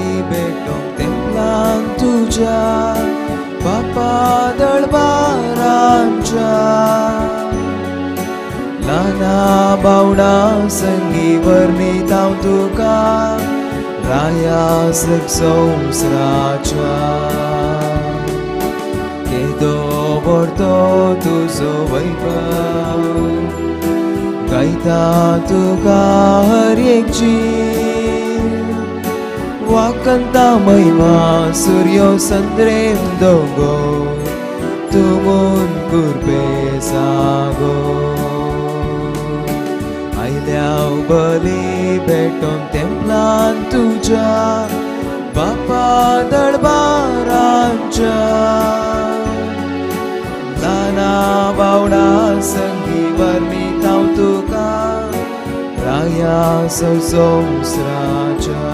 बली भेटोवंक तेंपलान तुज्या बापा दळबारांच्या ल्हाना बावडा संगी वर्णीत हांव तुका राया संवसाराच्या केदो व्हडलो तुजो वैभव गायता तुका हर एक जीव वाकंता महिमा सूर्यो संद्रेम दोगो तुमून कुर्बे सागो आयल्याव बली भेटोवंक तेंपलान तुज्या बापा दळबारांच्या ल्हाना बावडा संगी वर्णीत हांव तुका राया संवसाराच्या.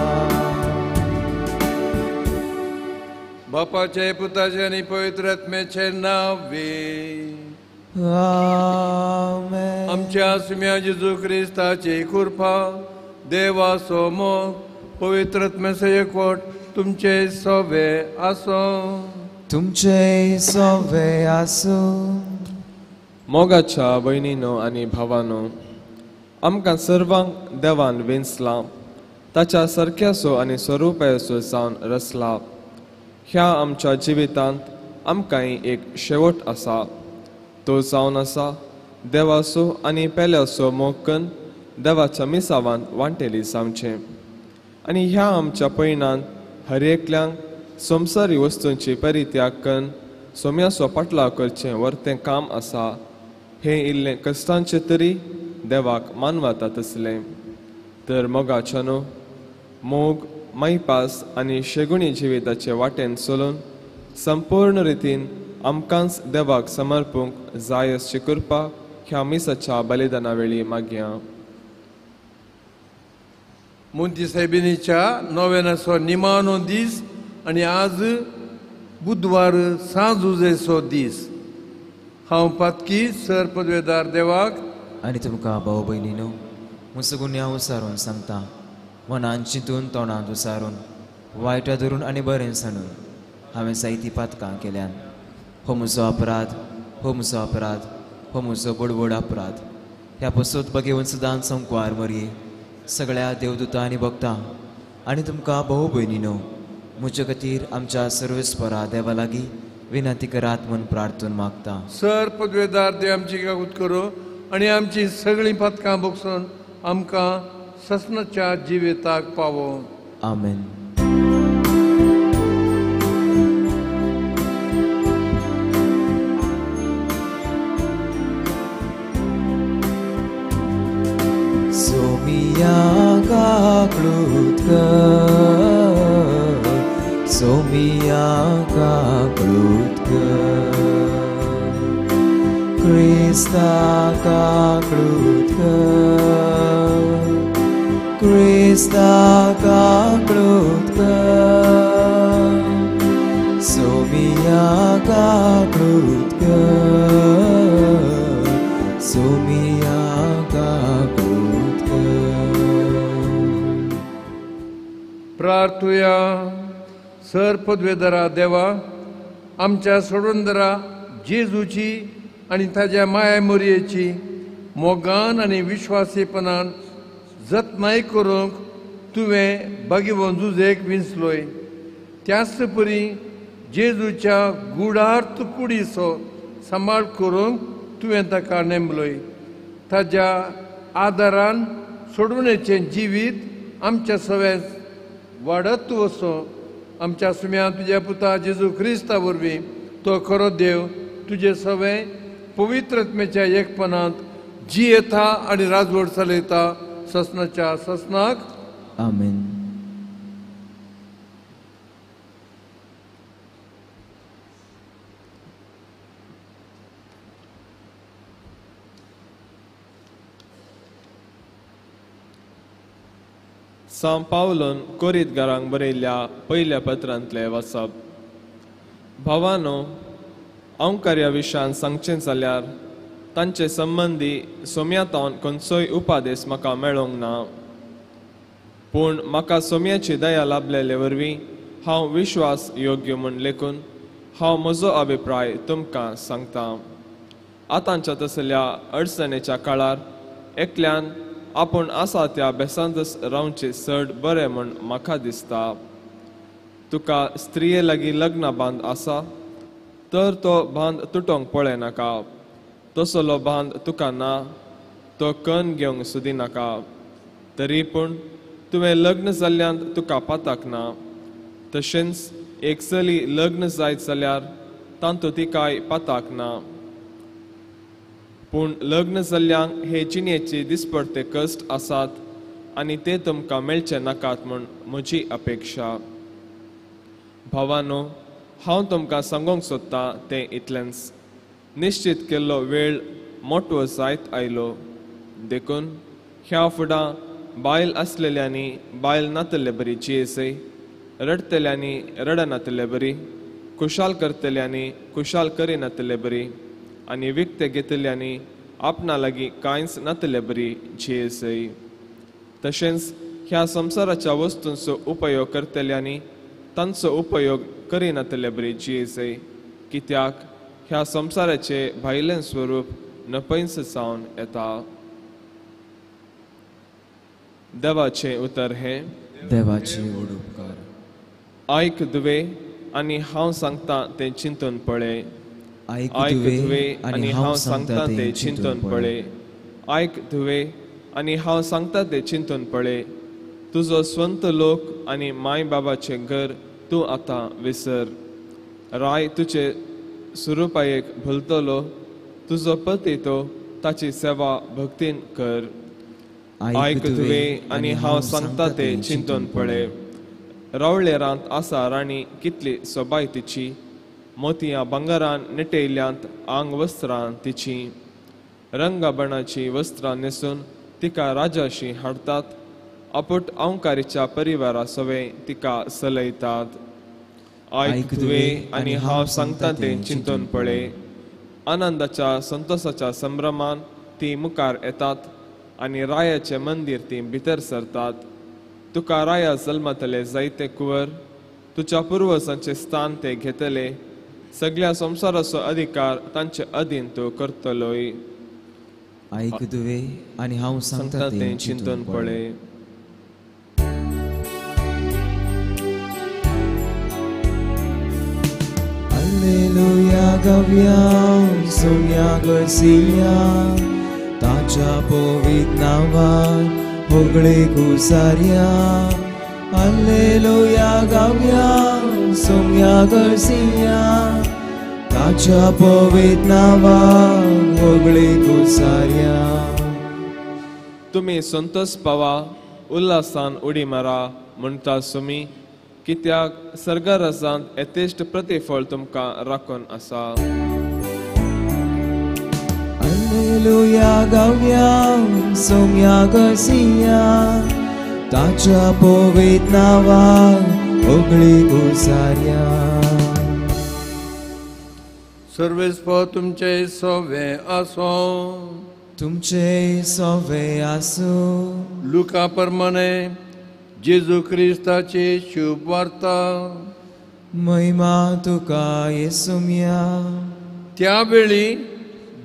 बापाचे पुताचे आनी पवित्र आत्म्याचे नांवे आमेन. आमच्या सुम्या जेजू क्रिस्ताची कृपा देवाचो मोग पवित्र आत्म्याचो एकवट तुमचे सवे आसूं. तुमचे सवे आसूं. मोगाच्या भयणीनो आनी भावानो, आमकां सर्वांक देवान वेंचला, ताच्या सारक्याचो आनी स्वरुपाचो जावन रचला. ह्या आमच्या जिवितांत आमकांय एक शेवट आसा, तो जावन आसा देवाचो आनी पेल्याचो मोग कन्न देवाच्या मिसावान वांटेली जावचें. आनी ह्या आमच्या पयणांत हर एकल्यांक संवसारी वस्तूंची परित्याग कन्न सोम्याचो पाटलाव करचें वर्तें काम आसा. हें इल्लें कश्टांचें तरी देवाक मानवता तसलें. तर मोगाच्यानो, मोग मायपास आनी शेगुणी जिविताचे वाटेन चलून संपूर्ण रितीन आमकांच देवाक समर्पूंक जाय अशी कृपा ह्या मिसाच्या बलिदाना वेळी मागया. मुंती सायबिणीच्या नोवेनाचो निमाणो दीस आनी आज बुधवार सांजुजेचो दीस. हांव पातकी सर पदवेदार देवाक आनी तुमकां भाव भयणीनो म्हजो गुन्यांव उसारून सांगता, मनान चिंतून तोंडांत उसारून वायटा धरून आनी बरें सांडून हांवें जायतीं पातकां केल्यान. हो म्हजो अपराध, हो म्हजो अपराध, हो म्हजो व्हड अपराध. ह्या पसत बगेवन सदांच संकवार मरये सगळ्या देवदूता आनी भक्तां आनी तुमकां भाव भयणीनो म्हजे खातीर आमच्या सर्वेस्परा देवा लागीं विनंती करात म्हूण प्रार्थून मागता. सर पदवेदार देव आमची काकूत करूं आनी आमची सगळीं पातकां बगसून आमकां ससनाच्या जिविताक पावो. आमेन. सोमिया काकळूत कर, सोमिया काकळूत कर, क्रिस्ता काकळूत कर, क्रिस्ता काकळूत कर, सोमिया काकळूत कर, सोमिया काकळूत कर. प्रार्थुया. सर पदवेदरा देवा, आमच्या सोडूनदरा जेजूची आनी ताज्या माया मोरयेची मोगान आनी विश्वासीपणान जतनाय करूंक तुवें बागीवन जुजेक विंचलोय. त्याच परी जेजूच्या गुडार्थ कुडीचो सांबाळ करूंक तुवें ताका नेमलोय. ताज्या आदारान सोडवणेचें जिवीत आमच्या सवें वाडत वचो. आमच्या सुम्या तुज्या पुता जेजू क्रिस्ता वरवीं तो खरो देव तुजे सवें पवित्र आत्म्याच्या एकपणांत जियेता आनी राजवट चलयता ससनाच्या ससनाक. आमेन. सांव पावलोन कोरीतगारांक बरयल्ल्या पयल्या पत्रांतलें वाचप. भावानो, अंवकार्या विशयान सांगचें जाल्यार तांचे संबंदी सोम्यातावन खंयचोय उपादेश म्हाका मेळोंक ना. पूण म्हाका सोम्याची दया लाभलेले वरवीं हांव विश्वास योग्य म्हूण लेखून हांव म्हजो अभिप्राय तुमकां सांगता. आतांच्या तसल्या अडचणेच्या काळार एकल्यान आपूण आसा त्या बेसांतच रावचें चड बरें म्हूण म्हाका दिसता. तुका स्त्रिये लागीं लग्न बांद आसा तर तो बांद तुटोंक पळयनाका. तसलो बांद तुका ना तो कन घेवंक सुदी नाका. तरी पूण तुवें लग्न जाल्ल्यान तुका पाताक ना. तशेंच एक चली लग्न जायत जाल्यार तांतू तिकाय पाताक ना. पूण लग्न जाल्ल्यांक हे जिणेचे दिसपडते कश्ट आसात आनी ते तुमकां मेळचे नाकात म्हूण म्हजी अपेक्षा. भावानो, हांव तुमकां सांगूंक सोदतां तें इतलेंच. निश्चित केल्लो वेळ मोटवो जायत आयलो, देखून ह्या फुडां बायल आसलेल्यांनी बायल नातल्ले बरी जियेसय, रडटल्यांनी रडनातल्ले बरी, खुशाल करतल्यांनी खुशाल करिनातल्ले बरी आनी विकते घेतल्यांनी आपणा लागीं कांयच नातल्ले बरी जियेसय. तशेंच ह्या संवसाराच्या वस्तूंचो उपयोग करतल्यांनी तांचो उपयोग करिनातल्ले बरी जियेसय, कित्याक ह्या संवसाराचे भायलें स्वरूप नपयंस जावन येता. देवाचें उतर हें. देवाचे व्हड उपकार. आयक दुवे आनी हांव सांगता तें चिंतून पळय. आयक दुवे आनी हांव सांगता तें चिंतून पळय. आयक दुवे आनी हांव सांगता तें चिंतून पळय. तुजो स्वंत लोक आनी माय बाबाचें घर तूं आतां विसर. राय तुजे सुरुपायेक भुलतलो. तुजो पती तो ताची सेवा भक्तीन कर. आयक तुवें आनी हांव सांगता तें चिंतून पळय. रावळेरांत आसा राणी कितली सोबाय तिची, मोतयां भांगरान निटयल्यांत आंग वस्त्रां तिची. रंगाबणाची वस्त्रां न्हेसून तिका राजाशी हाडटात, आपूट अंकारीच्या परिवारा सवे तिका सलयतात. आयक तुवें आनी हांव सांगता तें चिंतून पळय. आनंदाच्या संतोषाच्या संभ्रमान ती मुखार येतात आनी रायाचें मंदीर ती भितर सरतात. तुका राया जल्मतले जायते कुंवर, तुज्या पुर्वजांचें स्थान ते घेतले. सगळ्या संवसाराचो अधिकार तांचे अधीन तूं करतलोय. आयक तुवें आनी हांव सांगता तें चिंतून पळय. हालेलुया गावया सोम्या गळसिया, ताच्या पवित्र नांवान होगळे कुसार्या. हालेलुया गावया सोम्या गळसिया, ताच्या पवित्र नांवान होगळे कुसार्या. तुमी संतोष पावा, उल्हासान उडी मारा म्हणटा सुमी, कित्याक सर्गराजांत यथेश्ट प्रतिफळ तुमकां राखून आसा. हालेलुया गावया सोम्या गळसिया, ताच्या पवित्र नांवान होगळे कुसार्या. सर्वेस्पर तुमचे सोवे आसूं. तुमचे सोवे आसूं. लुका प्रमाणे जेजू क्रिस्ताची शुभ वार्ता. महिमा तुका येसुम्या. त्या वेळी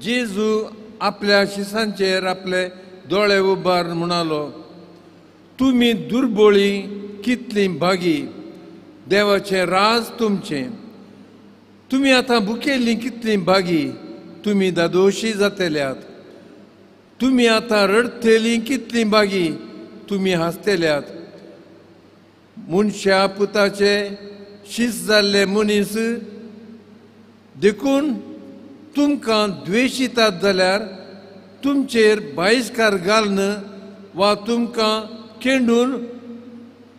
जेजू आपल्या शिसांचेर आपले दोळे उबार म्हणालो, तुमी दुर्बोळी कितली भागी, देवाचें राज तुमचें. तुमी आतां भुकेल्लीं कितली भागी, तुमी दादोशी जातल्यात. तुमी आतां रडटेलीं कितली भागी, तुमी हांसतेल्यात. मनशा पुताचे शीस जाल्ले मनीस देखून तुमकां द्वेशितात जाल्यार तुमचेर बहिश्कार घालून वा तुमकां केंडून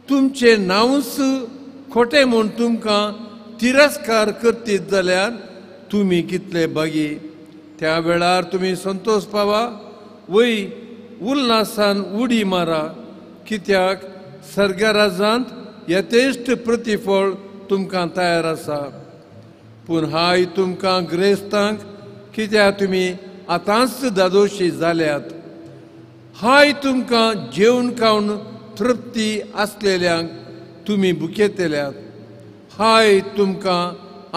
तुमचें नांवूच खोटें म्हूण तुमकां तिरस्कार करतीत जाल्यार तुमी कितले भागी. त्या वेळार तुमी संतोष पावा वय उल्हासान उडी मारा, कित्याक सर्गराजांत यथेश्ट प्रतिफळ तुमकां तयार आसा. पूण हाय तुमकां ग्रेस्तांक, कित्याक तुमी आतांच दादोशी जाल्यात. हाय तुमकां जेवन खावन तृप्ती आसलेल्यांक तुमी भुकेतल्यात. हाय तुमकां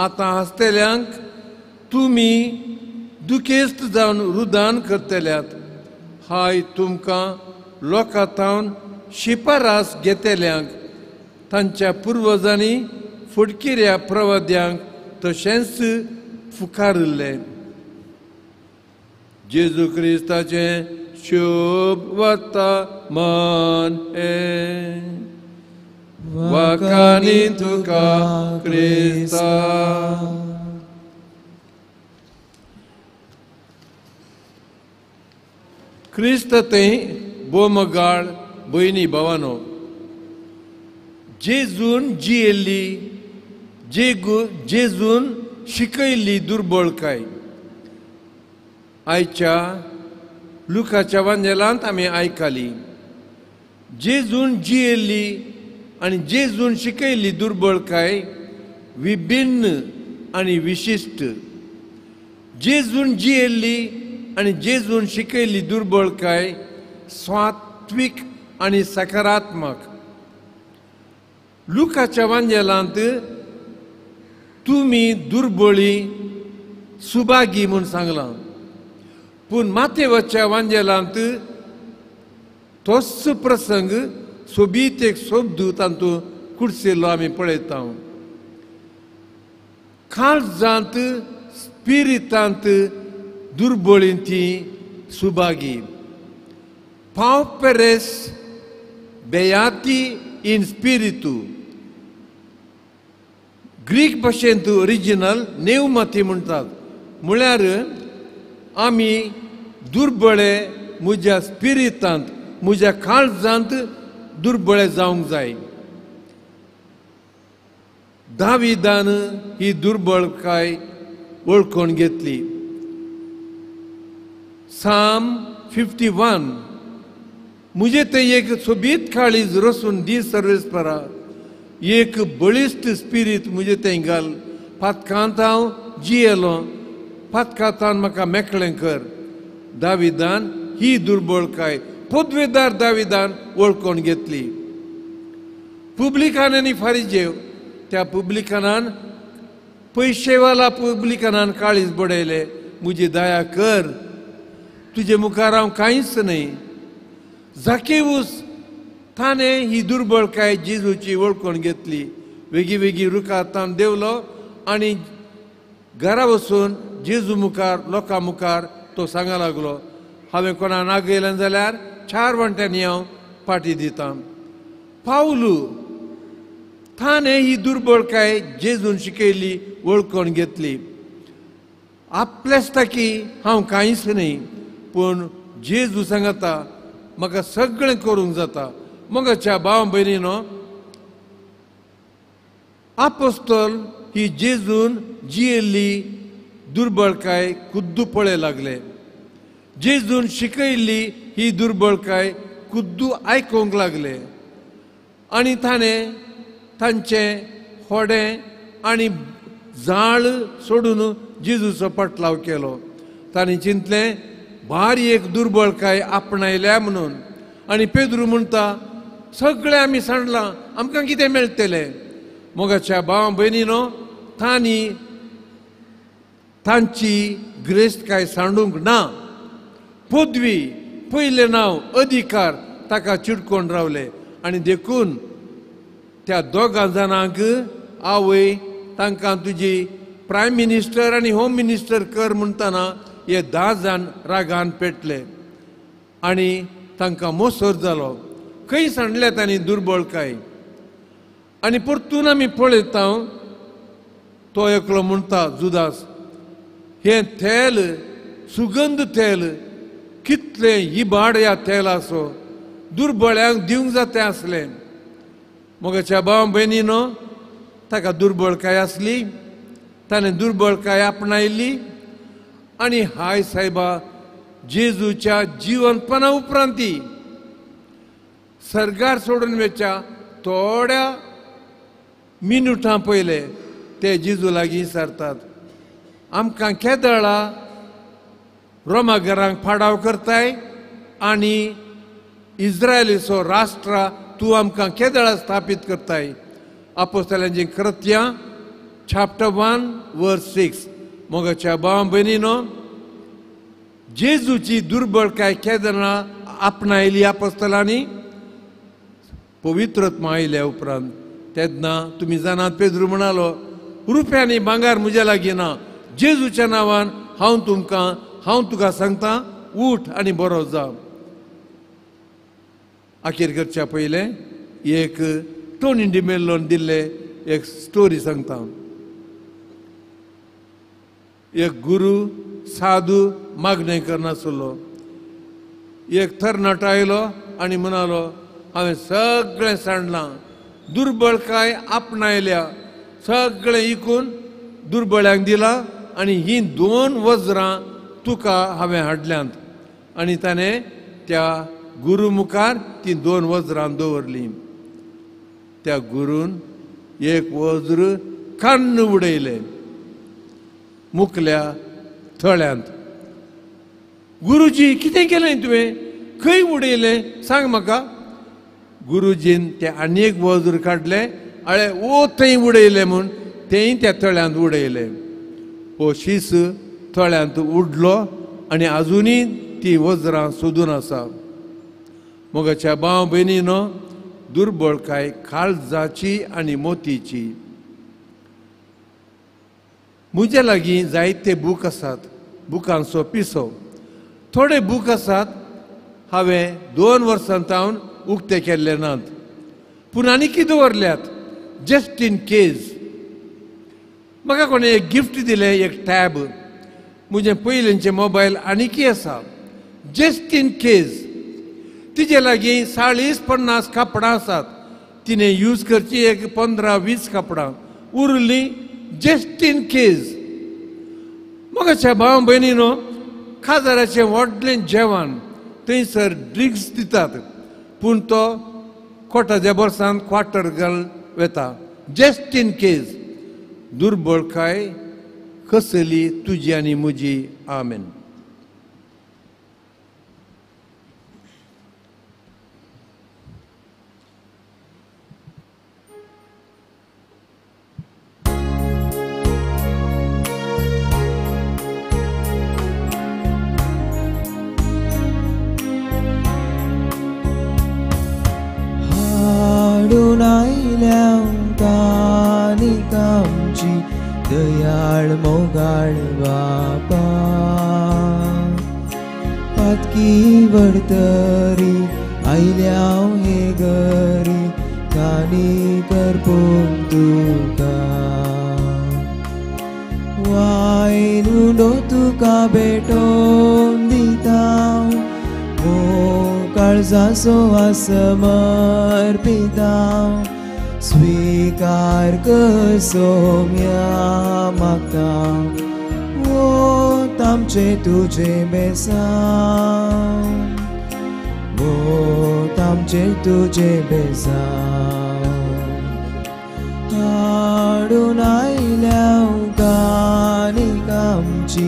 आतां हांसतल्यांक, तुमी दुखेस्त जावन रुदान करतल्यात. हाय तुमकां लोकां थावन शिपारास घेतल्यांक, तांच्या पुर्वजांनी फुटकिऱ्या प्रवाद्यांक तशेंच फुकारिल्लें. जेजू क्रिस्ताचें शुभ वर्तमान हें. वाखाणी तुका क्रिस्ता. क्रिस्त थंय बोमगाळ भयणी भावानो, जेजून जियेल्ली, जेजून शिकयल्ली दुर्बळकाय आयच्या लुकाच्या वांजेलांत आमी आयकली. जेजून जियेल्ली आनी जेजून शिकयल्ली दुर्बळकाय विभिन्न आनी विशिश्ट. जेजून जियेल्ली आनी जेजून शिकयल्ली दुर्बळकाय सात्वीक आनी सकारात्मक. लुकाच्या वांजेलांत तुमी दुर्बळी सुभागी म्हूण सांगलां, पूण मातेवाच्या वांजेलांत तोच प्रसंग सोबीत एक शब्द तातूंत कुडशिल्लो आमी पळयता. काळजांत स्पिरितांत दुर्बळी ती सुभागी. पावपेरेस बेयाती इन स्पिरितू, ग्रीक भाशेंत ओरिजिनल नेवमती म्हणटात. म्हळ्यार आमी दुर्बळे म्हज्या स्पिरितांत, म्हज्या काळजांत दुर्बळे जावंक जाय. दाविदान ही दुर्बळकाय वळखून घेतली. साम 51 म्हजें तें एक सोबीत काळीज रसून दी सर्वेस्परा, एक बळिश्ट स्पिरीत म्हजें तें घाल. पातकांत हांव जियेलो, पातकांतान म्हाका मेकळें कर. दाविदान ही दुर्बळकाय पदवेदार दाविदान वळखून घेतली. पुब्लिकान आनी फारिजेव, त्या पुब्लिकानान पयशेवाला पुब्लिकानान काळीज बडयलें, म्हजी दया कर, तुजे मुखार हांव कांयच न्हय. जाकेवूस ताणें ही दुर्बळकाय जेजूची वळखून घेतली. वेगीं वेगीं रुखार ताण देंवलो आनी घरा वचून जेजू मुखार लोकां मुखार तो सांगा लागलो, हांवें कोणा नागयलें जाल्यार 4 वांट्यांनी हांव पाटी दितां. पावलू ताणें ही दुर्बळकाय जेजून शिकयल्ली वळखून घेतली. आपलेच ताकी हांव कांयच न्हय, पूण जेजू सांगता म्हाका सगळें करूंक जाता. मोगाच्या भाव भयणीनो, आपोस्तोल ही जेजून जियेल्ली दुर्बळकाय खुद्दू पळय लागले. जेजून शिकयल्ली ही दुर्बळकाय खुद्दू आयकूंक लागले आनी ताणें तांचें होडें आनी जाळ सोडून जेजूचो पटलाव केलो. ताणें चिंतलें भारी एक दुर्बळकाय आपणायल्या म्हणून. आनी पेद्रू म्हणटा, सगळें आमी सांडलां, आमकां कितें मेळटलें? मोगाच्या भाव भयणीनो, तांणी तांची ग्रेस्तकाय सांडूंक ना. पदवी, पयलें नांव, अधिकार ताका चिटकोवन रावले आनी देखून त्या दोगां जाणांक आवय तांकां तुजी प्रायम मिनिस्टर आनी होम मिनिस्टर कर म्हणटना हे 10 जाण रागान पेटले आनी तांकां मोसर जालो. खंय सांडले तांणी दुर्बळकाय. आनी परतून आमी पळयता, तो एकलो म्हणटा, जुदास, हें तेल सुगंध तेल कितलें इबाड ह्या तेलाचो, दुर्बळ्यांक दिवंक जाता आसलें. मोगाच्या भाव भयणीनो, ताका दुर्बळकाय आसली, ताणें दुर्बळकाय आपणायली आनी हाय सायबा, जेजूच्या जिवनपणा उपरांती सर्गार सोडून वेच्या थोड्या मिनुटां पयले ते जेजू लागीं सरतात. आमकां केदळा रोमा घरांक फाडाव करताय आनी इस्रायलीचो राष्ट्र तूं आमकां केदळा स्थापीत करताय. आपोस्तलांची कृत्यां चॅप्टर 1 वर्स 6. मोगाच्या भाव भयणीनो, जेजूची दुर्बळकाय केदना आपणायली आपोस्तलांनी पवित्र आत्मा आयल्या उपरांत. तेन्ना तुमी जाणात पेद्रू म्हणालो, रुपयांनी भांगर म्हज्या लागीं ना, जेजूच्या नांवान हांव तुमकां हांव तुका सांगता, उठ आनी बरो जा. अखेर करच्या पयलें एक टोनी डिमेल्लोन दिल्ले एक स्टोरी सांगता. एक गुरू साधू मागणें करनासलो. एक तरणाटो आयलो आनी म्हणालो, हांवें सगळें सांडलां, दुर्बळकाय आपणायल्या, सगळें इकून दुर्बळ्यांक दिलां आनी हीं 2 वज्रां तुका हांवें हाडल्यांत. आनी ताणें त्या गुरू मुखार तीं 2 वज्रां दवरलीं. त्या गुरून एक वज्र कान्न उडयलें मुकल्या थळ्यांत. गुरुजी, कितें केलें तुवें, खंय उडयलें सांग म्हाका. गुरुजीन ते आनी एक वज्र काडलें, आळे ओ थंय उडयलें म्हूण तेंय त्या तळ्यांत उडयलें. हो शीस तळ्यांत उडलो आनी आजुनूय ती वज्रां सोदून आसा. मोगाच्या भाव भयणीनो, दुर्बळकाय काळजाची आनी मोतीची. म्हज्या लागीं जायते बूक आसात, बुकांचो पिसो. थोडे बूक आसात हांवें 2 वर्सां तावन उक्ते केल्ले नात, पूण आनी कितें दवरल्यात जस्ट इन केज. म्हाका कोणें एक गिफ्ट दिलें, एक टॅब. म्हजें पयलींचें मोबायल आनीकी आसा जस्ट इन केज. तिजे लागीं 40-50 कापडां आसात, तिणें यूज करची एक 15-20 कापडां उरलीं जस्ट इन केज. म्हाका भाव भयणीनो, खाजराचें व्हडलें जेवण थंयसर ड्रिंक्स दितात, पूण तो कोटाच्या बोल्सान क्वार्टर घाल वेता जस्ट इन केज. दुर्बळकाय कसली तुजी आनी म्हजी. आमेन. हाडून आयल्या आमची दयाळ मोगाळ बापा, पातकी वडतरी आयल्या हे घरी कानी करपून तुका, वायल उंडो तुका भेटोवन दिता, काळजाचो समर्पिता, स्वीकार कर सोम्या मागता, ओ तामचे तुझे बेसांव, ओ तामचे तुझे बेसांव. हाडून आयल्या कानिक आमची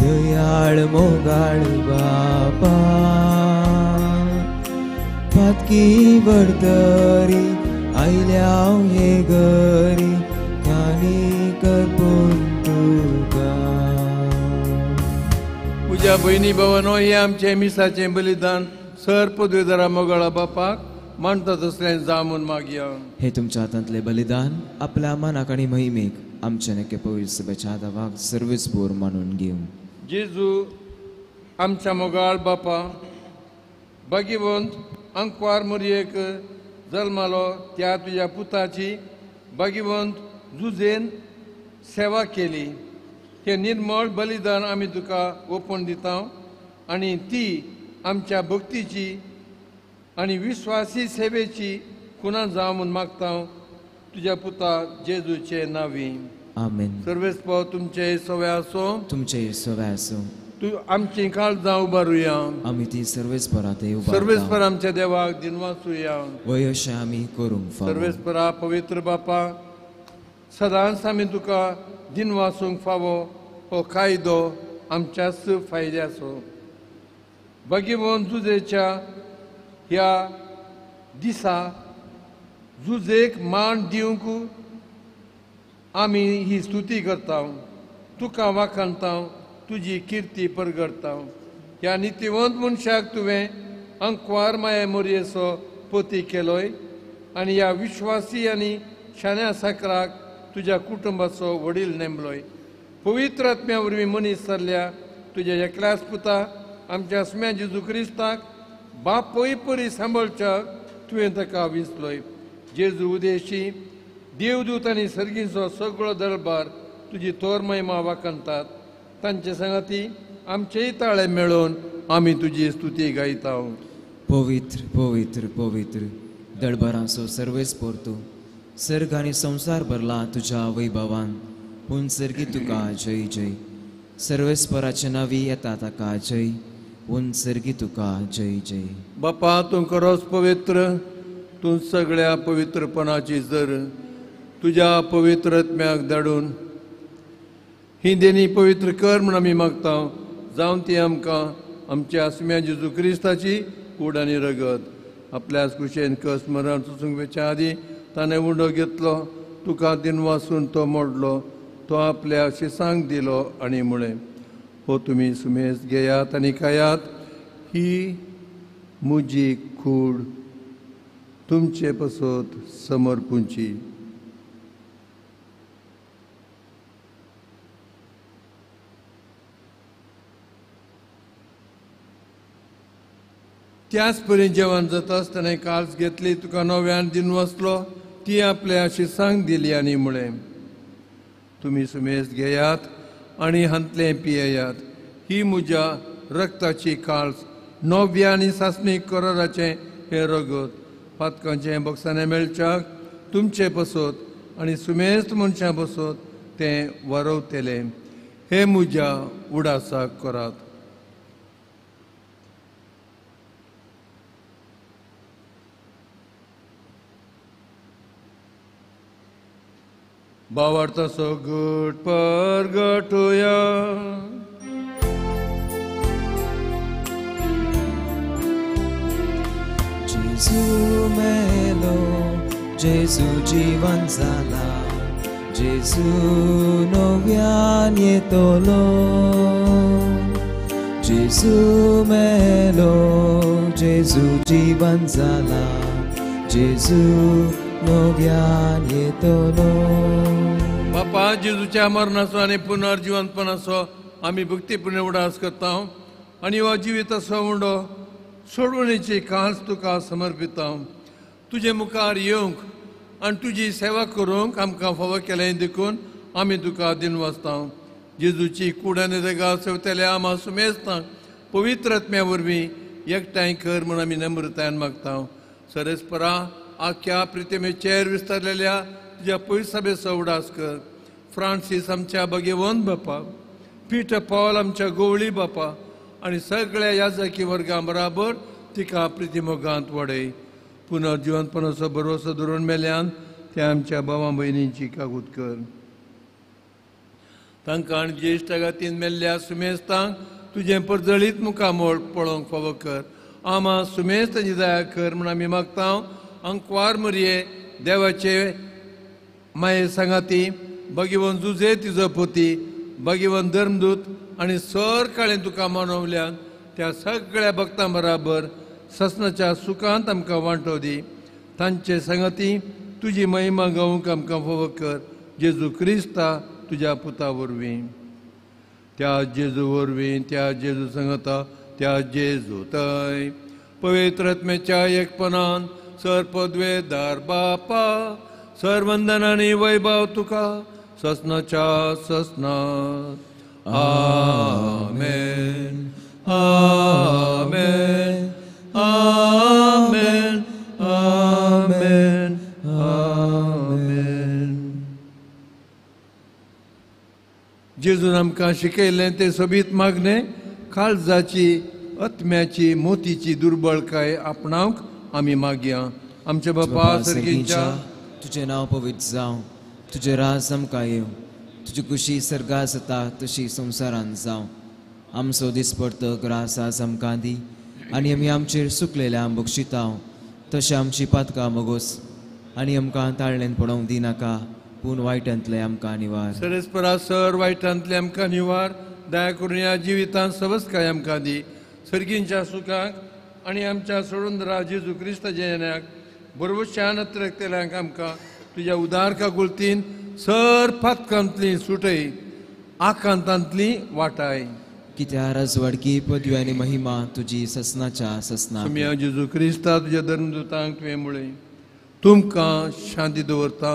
दयाळ मोगाळ बापा, पातकी वडतरी आयल्या हे घरी कानी करपून तुका. पूजा भयणी भवनो, हे आमचें मिसाचें बलिदान सर पदवेदारा मोगाळा बापाक मानता तसलें जामून मागया. हे तुमच्या हातांतलें बलिदान आपल्या मानाक आनी महिमेक आमच्या नक्के पवित्र सभेच्या हातावाक सर्वीस बोर मानून घेवं. जेजू आमच्या मोगाळ बापा, भाग्यवंत अंकवार मोरयेक जल्मालो त्या तुज्या पुताची भाग्यवंत जुजेन सेवा केली. हें निर्मळ बलिदान आमी तुका ओपून दिता आनी ती आमच्या भक्तीची आनी विश्वासी सेवेची खुणा जावं म्हूण मागता तुज्या पुता जेजूचे नांवी. आमेन. सर्वेस्पर तुमचे सवे आसूं, तुमचे सवे आसूं. तूं आमची काळजां उबारुया, आमी ती सर्वेस्परा ते सर्वेस्पर आमच्या देवाक दिनवासुया, वय अशें आमी करूंक फावो. सर्वेस्परा पवित्र बापा, सदांच आमी तुका दिनवासूंक फावो हो कायदो आमच्याच फायद्याचो. भगीवन जुजेच्या ह्या दिसा जुजेक मान दिवंक आमी ही स्तुती करता, तुका वाखाणता, तुजी किर्ती परगडता। ह्या नितीवंत मनशाक तुवें अंकवार माया मोरयेचो पती केलोय आनी ह्या विश्वासी आनी शाण्या साकराक तुज्या कुटुंबाचो वडील नेमलोय। पवित्र आत्म्या वरवीं मनीस जाल्ल्या तुज्या एकल्याच पुता आमच्या सुम्या जेजू क्रिस्ताक बापूय परी सांबाळच्याक तुवें ताका विंचलोय। जेजू उदेशी देवदूत आनी सर्गींचो सगळो दरबार तुजी तोर महिमा वाखाणतात। तांचे सांगाती आमचेय ताळे मेळोवन आमी तुजी स्तुती गायता। पवित्र पवित्र पवित्र दळबारांचो सर्वेस पोरतू, सर्ग आनी संवसार भरला तुज्या वैभवान। पूण सर्गी तुका जय जय, सर्वेस्पराचे नावी येता ताका जय, पूण सर्गी तुका जय जय। बापा तूं खरोच पवित्र, तूं सगळ्या पवित्रपणाची जर तुज्या पवित्र आत्म्याक धाडून ही देणी पवित्र कर म्हूण आमी मागता। जावन ती आमकां आमच्या आसम्या जेजू क्रिस्ताची कूड आनी रगत आपल्याच कुशेन कस मरण चुचूंक वेच्या आदीं ताणें उंडो घेतलो, तुका दिनवासून तो मोडलो, तो आपल्या शिसांक दिलो आनी म्हळें, हो तुमी सुमेज घेयात आनी खायात, ही म्हजी कूड तुमचे पसत समर्पूंची। त्याच परी जेवण जाता आसतना काल्स घेतली, तुका नव्यान दिनवासलो, ती आपल्या शिसांक दिली आनी म्हळें, तुमी सुमेज घेयात आनी हांतलें पियेयात, ही म्हज्या रक्ताची काल्स, नव्या आनी सासणीक कराराचें हें रगत, पातकांचें बक्षाणें मेळच्याक तुमचे पसत आनी सुमेस्त मनशां पसत तें वारवतलें। हें म्हज्या उडासाक करात। भावार्थाचो गट परगटुया। जेजू मेलो, जेजू जिवन जाला, जेजू नव्यान येतलो। जेजू मेलो, जेजू जिवन जाला, जेजू नव्यान येतलो। बापा जेजूच्या मरणाचो आनी पुनर्जिवंतपणाचो आमी भक्तीपूर्ण उडास करता आनी हो जिविताचो उंडो सोडवणेची कांस तुका समर्पिता। तुजे मुखार येवंक आनी तुजी सेवा करूंक आमकां फावो केलें देखून आमी तुका दिनवासता। जेजूची कूड आनी रगात सेवतल्या आमा सुमेजता पवित्र आत्म्या वरवीं एकठांय कर म्हूण आमी नम्रतायेन मागता। सरस्परा आख्या प्रितमेचेर विस्तारलेल्या तुज्या पयसाबेचो उडास कर। फ्रांसीस आमच्या भगेवंत बापा, पीटर पॉल आमच्या गोवळी बापा आनी सगळ्या याजकी वर्गां बराबर तिका प्रितिमोगांत वडय। पुनर्जिवंतपणाचो भरवसो धरून मेल्यान त्या आमच्या भावा भयणींची कागूत कर। तांकां आनी ज्येश्ठ गातीन मेल्ल्या सुमेस्तांक तुजें परजळीत मुखामळ पळोवंक फावो कर। आमा सुमेस्तांची दया कर म्हूण आमी मागता। अंकवार मरये देवाचे माये सांगाती भगीवन जुजे तिजो पोती भगीवन धर्मदूत आनी सर काळें तुका मानवल्यान त्या सगळ्या भक्तां बराबर ससनाच्या सुखांत आमकां वांटो दी। तांचे सांगाती तुजी महिमा गावंक आमकां फावो कर। जेजू क्रिस्ता तुज्या पुता वरवीं, त्या जेजू वरवीं, त्या जेजू सांगता, त्या जेजू तय पवित्र आत्म्याच्या एकपणान सर पदवेदार बापा सर वंदन आनी वैभव तुका ससनाच्या ससनात। आमेन आमेन आमेन आमेन आमेन। जेजून आमकां शिकयलें तें सोबीत मागणें काळजाची आत्म्याची मोतीची दुर्बळकाय आपणावंक आमी मागया। आमच्या बापा सर्गींच्या, तुजें नांव पवित्र जावं, तुजें राज आमकां येवं, तुजी खुशी सर्गात जाता तशी संवसारांत जावं। आमचो दिसपडतो ग्रास आज आमकां दी आनी आमी आमचेर सुकलेल्या बक्षितांव तशें आमची पातकां मगोस आनी आमकां ताळ्ळेन पडोवंक दिनाका, पूण वायटांतले आमकां निवार. सरस्परा सर वायटांतले आमकां निवार. दया करून ह्या जिवितांत सवस्काय आमकां दी. सर्गींच्या सुखाक आनी आमच्या सोडून जेजू क्रिस्ताच्या येण्याक बरोबरच्यान अत्रकतेल्यांक आमकां तुज्या उदार काकुळतीन सर पातकांतली सुटय, आकांतांतली वाटाय. कित्याक राजवाडकी पदवी आनी महिमा तुजी ससनाच्या ससना. तुमी जेजू क्रिस्ता तुज्या धर्मदूतांक तुवें म्हळें, तुमकां शांती दवरता,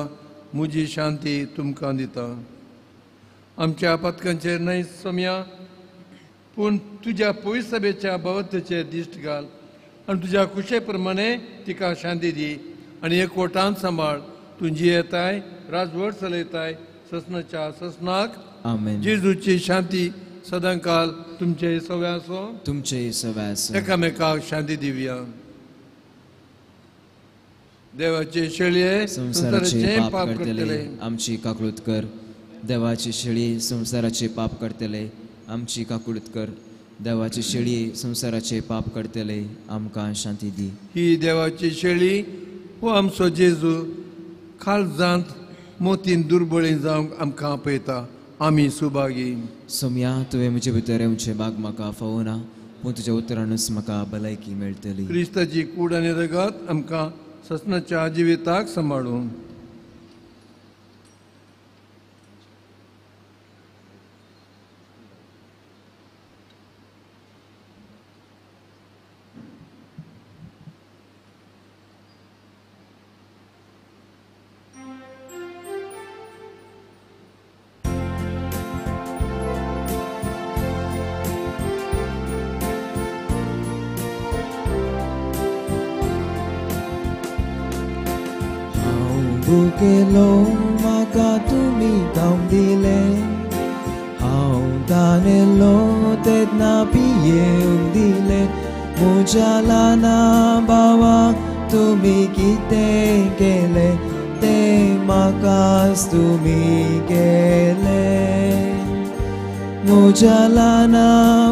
म्हजी शांती तुमकां दिता. आमच्या पातकांचेर न्हय सोम्या, पूण तुज्या पयसभेच्या भवतेचेर दिश्ट घाल आनी तुज्या खुशे प्रमाणे तिका शांती दी आनी एकवटान सांबाळ. तूं जियेताय, राजवट चलयताय ससनाच्या ससनाक. आमेन. जेजूची शांती सदांकाल तुमचे सव्या आसूं, तुमचे सव्या आसूं. एकामेकाक शांती दिवया. देवाचे शेळये संवसाराचे पाप करतले आमची काकळूत कर. देवाची शेळी संवसाराचे पाप करतले आमची काकळूत कर. देवाची शेळी संवसाराचे पाप करतले आमकां शांती दी. ही देवाची शेळी हो आमचो जेजू काळजांत मोतीन दुर्बळी जावंक आमकां आपयता. आमी सुभागी. सोम्या, तुवें म्हजे भितर येवचें बाग म्हाका फावना, पूण तुज्या उतरानूच म्हाका भलायकी मेळटली. क्रिस्ताची कूड आनी रगत आमकां ससनाच्या जिविताक सांबाळून. भुकेलो म्हाका तुमी खावंक दिलें, हांव तानेलो तेन्ना पियेवंक दिलें. म्हज्या ल्हाना भावाक तुमी कितें केलें तें म्हाकाच तुमी केलें. म्हज्या ल्हाना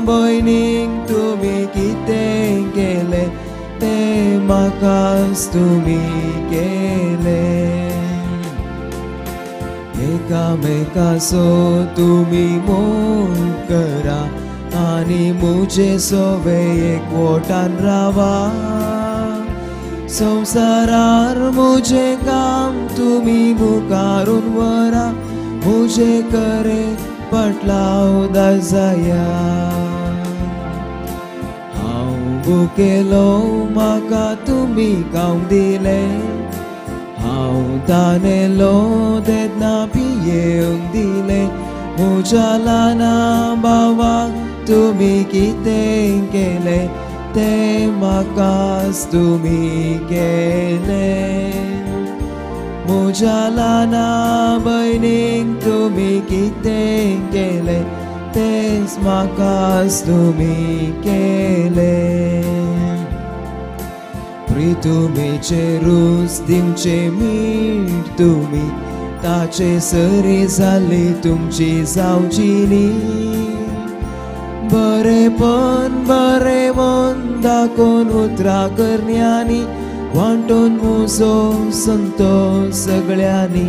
भयणीक तुमी कितें केलें तें म्हाकाच तुमी केलें. एकामेकाचो तुमी मोग करा आनी म्हजे सवे एकवटान रावा. संवसारार म्हजें काम तुमी मुखारून व्हरा, म्हजे करे पटलाव जाया. हांव भुकेलो म्हाका तुमी खावंक दिलें, हांव तानेलो तेन्ना पियेवंक दिलें. म्हज्या ल्हाना भावाक तुमी कितें केलें तें म्हाकाच तुमी केलें. म्हज्या ल्हाना भयणीक तुमी कितें केलें तेंच म्हाकाच तुमी केलें. प्रितुमेचे रूच दिवचे मीठ तुमी, ताचे सरी जाली तुमची जावची न्ही. बरेपण बरें मन दाखोवन उतरां करण्यांनी वांटून म्हजो संतोश सगळ्यांनी.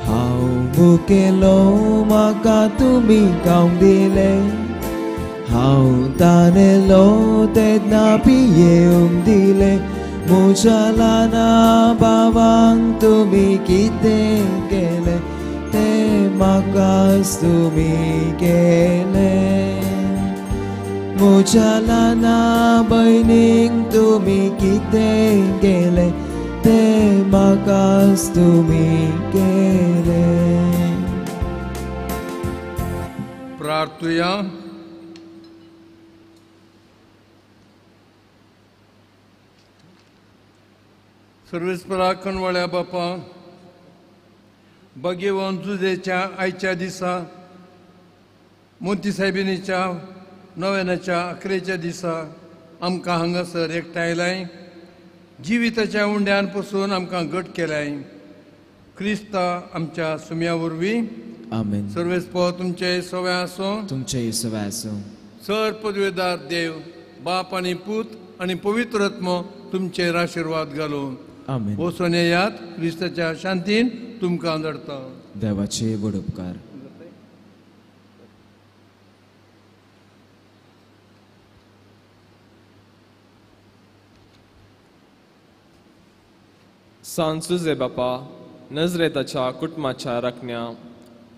हांव भुकेलो म्हाका तुमी खावंक दिलें, हांव तानेलो तेन्ना पियेवंक दिलें. म्हज्या ल्हाना भावांक तुमी कितें केलें तें म्हाकाच तुमी केलें. म्हज्या ल्हाना भयणीक तुमी कितें केलें तें म्हाकाच तुमी केलें. प्रार्थुया. सर्वेस्परा कणवाळ्या बापा, भगेवन जुजेच्या आयच्या दिसा, मोती सायबिणीच्या नव्यानाच्या अकरेच्या दिसा आमकां हांगासर एकठांयलाय. जिविताच्या उंड्यान पसून आमकां घट केलाय. क्रिस्ता आमच्या सुम्या वरवीं. आमेन. सर्वेस्पर तुमचे सव्या आसूं, तुमचे सव्या आसूं. सर पदवेदार देव बाप आनी पूत आनी पवित्र आत्मो तुमचेर आशिर्वाद घालून. आमेन. वचून येयात, क्रिस्ताच्या शांतीन तुमकां धाडटा. देवाचे व्हड उपकार. सांत जुजे बापा, नजरेताच्या कुटुंबाच्या राखण्या,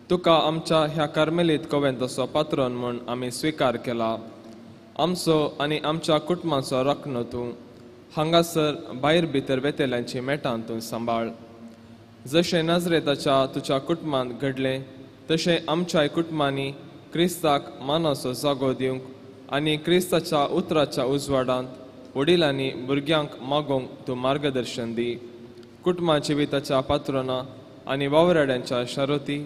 तुका आमच्या ह्या कार्मेलीत कोवेंताचो पात्रोन म्हूण आमी स्विकार केला. आमचो आनी आमच्या कुटुंबाचो राखणो तूं हांगासर भायर भितर वेतेल्यांची मेटां तूं सांबाळ. जशें नजरेताच्या तुज्या कुटुंबांत घडलें तशें आमच्याय कुटुंबांनी क्रिस्ताक मानाचो जागो दिवंक आनी क्रिस्ताच्या उतराच्या उजवाडांत वडिलांनी भुरग्यांक मागोवंक तूं मार्गदर्शन दी. कुटुंबा जिविताच्या पात्रोना आनी वावराड्यांच्या शारोती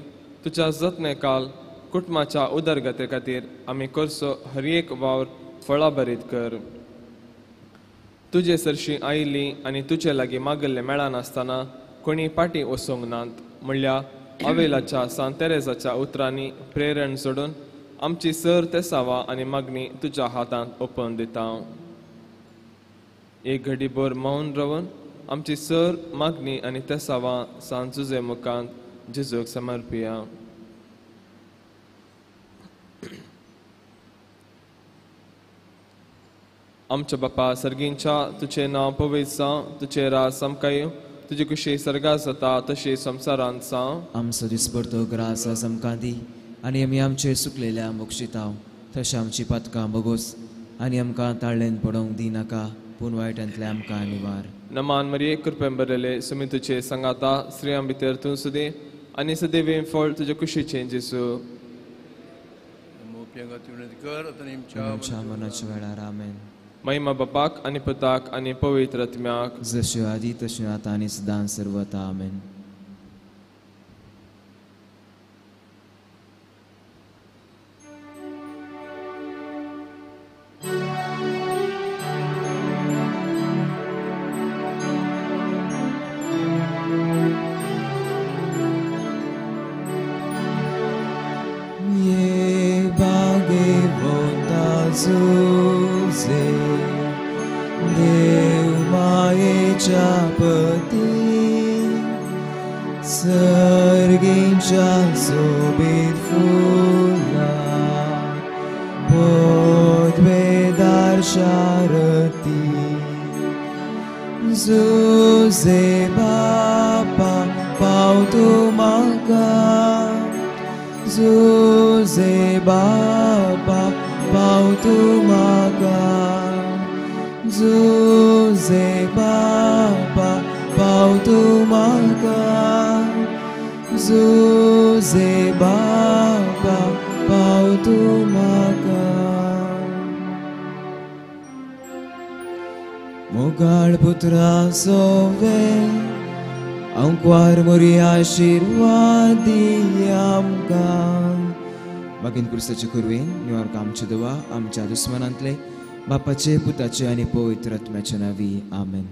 तुज्या जतनेकाल कुटुंबाच्या उदरगते खातीर आमी करचो हर एक वावर फळाभरीत कर. तुजे सरशी आयिल्ली आनी तुजे लागीं मागिल्लें मेळनासतना कोणी पाटी वचूंक नात म्हणल्यार आवेलाच्या सांत तेरेजाच्या उतरांनी प्रेरण सोडून आमची सर तेसावा आनी मागणी तुज्या हातांत ओपून दिता. एक घडी भर मौन रावन आमची सर मागणी आनी तेसावा सांत जुजे मुखांत जेजूक समर्पिया. आमच्या बापा सर्गींच्या, तुजें नांव पवित्र जावं, तुजें राज आमकां येवं, तुजी खुशी सर्गात जाता तशी संवसारांत जावं. आमचो दिसपडतो ग्रास आज आमकां दी आनी आमी आमचे सुकलेल्या मोक्षिताव तशें आमची पातकां बगोस आनी आमकां ताळ्ळेन पडोवंक दिनाका, पूण वायटांतले आमकां निवार. नमान मरिये, कृपेन भरलेले, सुमी तुजे सांगाता, स्त्रियां भितर तूं सुदी आनी सदैव फळ तुजे कुशीचें जेजू. आमच्या मनाच्या वेळार. आमेन. महिमा बापाक आनी पुताक आनी पवित्र आत्म्याक, जश्यो आदी तश्यो आतां आनी सदां सर्वता. आमेन. ये बागे वता जुजे देव मायेच्या पती सर्गींच्या सोबीत फुला पदवेदार शारती जुजे बापा पाव तूं म्हाका, जुजे बापा पाव तूं म्हाका, जुजे बापा पाव तूं म्हाका, जुजे बापा पाव तूं म्हाका. मोगाळ पुत्रा सोवे आंकवार मोरी आशिर्वाद दी आमकां. मागीर क्रिस्ताचे कुरवेन निवारक आमचे देवा आमच्या दुस्मनांतले बापाचे पुताचे आनी पवित्र आत्म्याच्या नांवी. आमेन.